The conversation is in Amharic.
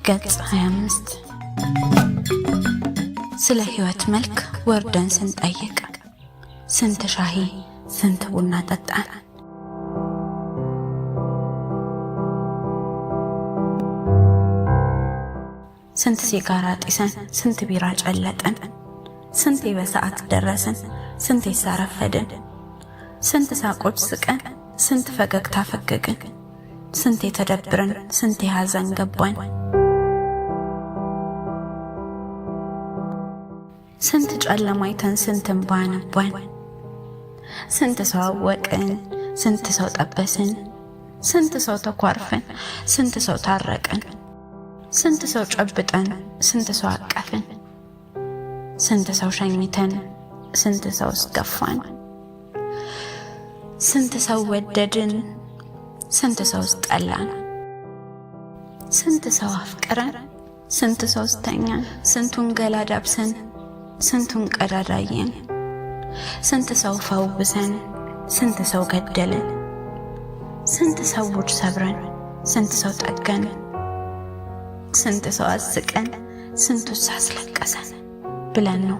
ገጽ 25። ስለ ሕይወት መልክ ወርደን ስንጠይቅ ስንት ሻሂ ስንት ቡና ጠጣን። ስንት ሲጋራ ጢሰን ስንት ቢራ ጨለጥን። ስንቴ በሰዓት ደረስን፣ ስንቴ ሳረፈድን። ስንት ሳቆች ስቀን፣ ስንት ፈገግታ ፈገግን። ስንቴ ተደብረን፣ ስንቴ ሐዘን ገባን። ስንት ጨለማ አይተን፣ ስንት እንባ አነባን። ስንት ሰው አወቅን፣ ስንት ሰው ጠበስን። ስንት ሰው ተኳርፈን፣ ስንት ሰው ታረቅን። ስንት ሰው ጨብጠን፣ ስንት ሰው አቀፍን። ስንት ሰው ሸኝተን፣ ስንት ሰው እስገፋን። ስንት ሰው ወደድን፣ ስንት ሰው ጠላን። ስንት ሰው አፍቅረን፣ ስንት ሰው ስተኛን። ስንቱን ገላ ዳብሰን፣ ስንቱን ቀዳዳየን። ስንት ሰው ፈውሰን፣ ስንት ሰው ገደልን። ስንት ሰዎች ሰብረን፣ ስንት ሰው ጠገን። ስንት ሰው አስቀን፣ ስንቱስ አስለቀሰን ብለን ነው